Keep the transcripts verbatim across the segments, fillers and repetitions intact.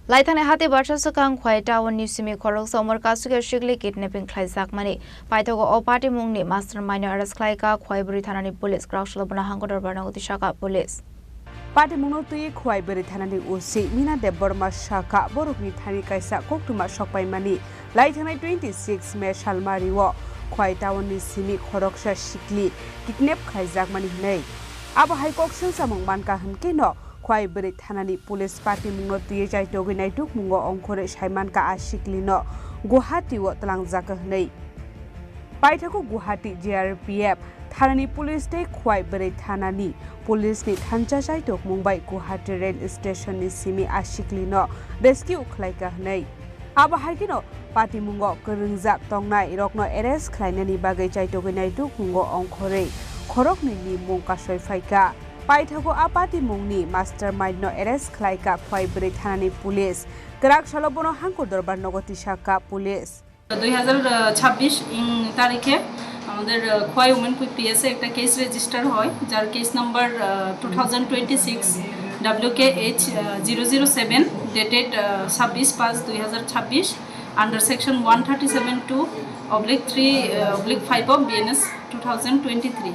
Laithani hati barsa swkang Khwai town ni simi khoroksa umor kasugya sikli kidnapping khlaijakmani. Paithago o patimungni mastermind no arrest khlaika Khwai bwrwi thanani police, kwrak salo bono hangko dorbar nogo tisaka police. Patimungno twi Khwai bwrwi thanani O C Mina Debbarma saka borokni thani kaisa koktwma sokpaimani. Laithanai twenty six May salmario Khwai town ni simi khoroksa sikli kidnap khlaijakmani hinwi. Abo hai kok swngchamung mankha hwnkhe no Khwai bwrwi thanani police patimungno twiwi chaitogwi naitukmungo ongkhorwi saimankha a siklino Guwahati-o twlangjak hwnwi. Paithago Guwahati G R P F thanani police tei Khwai bwrwi thanani police ni thansa chaitokmung bai Guwahati rail station ni simi a siklino rescue khlaika hwnwi. Abo hai kheno patimungo kwrwngjak tongnai rokno arrest khlainani bagwi chaitogwi naitukmungo ongkhorwi khoroknwi ni mung kasoi phaika. Paithago a patimungni mastermind no arrest khlaika Khwai bwrwi thanani police. Kwrak salo bono hangko dorbar nogo tisaka police. দুই হাজার ছাব্বিশ ইং তারিখে আমাদের, ah, Khowai women quick পিএসএ একটা case register হয়, যার case number, ah, two thousand twenty six W K H zero zero seven, dated ছাব্বিশ পাঁচ দুই হাজার ছাব্বিশ, under section one thirty seven two oblique three oblique five of BNS two thousand twenty three.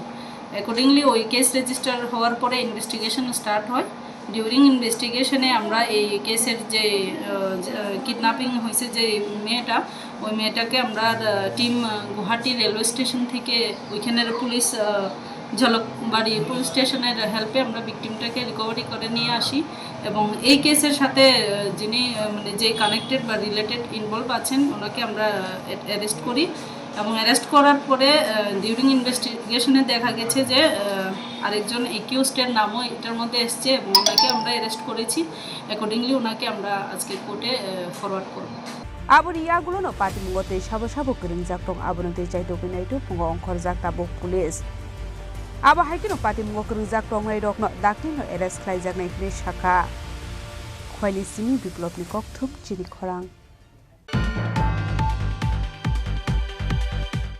Accordingly ওই case register হওয়ার পরে investigation start হয়। During ইনভেস্টিগেশনে আমরা এই কেসের যে, আহ, যে, আহ, কিডন্যাপিং হয়েছে যে মেয়েটা, ওই মেয়েটাকে আমরা, আহ, টিম, আহ, গুয়াহাটি রেলওয়ে স্টেশন থেকে ওইখানের পুলিশ, আহ, ঝলকবাড়ি পুলিশ স্টেশনের হেল্পে আমরা ভিকটিমটাকে রিকভারি করে নিয়ে আসি এবং এই কেসের সাথে, আহ, যিনি, আহ, মানে যে কানেক্টেড বা রিলেটেড ইনভলভ আছেন ওনাকে আমরা, আহ, অ্যারেস্ট করি। এবং অ্যারেস্ট করার পরে, আহ, ডিউরিং ইনভেস্টিগেশনে দেখা গেছে যে, আহ, আরেকজন অ্যাকিউজডের নামও এটার মধ্যে এসছে এবং ওনাকে আমরা অ্যারেস্ট করেছি। অ্যাকর্ডিংলি ওনাকে আমরা আজকে কোর্টে, আহ, ফরওয়ার্ড করব। Aboni yagulono patimungo tei sabo sabo kwrwngjak tong, abono tei chaitogwi naitukmungo ongkhorjak tabuk police. Abo hai kheno patimungo kwrwngjak tongnai rokno dakti no arrest khlaijaknai hinwi sakha. Khwaini simi Biplopni kokthum chini khorang.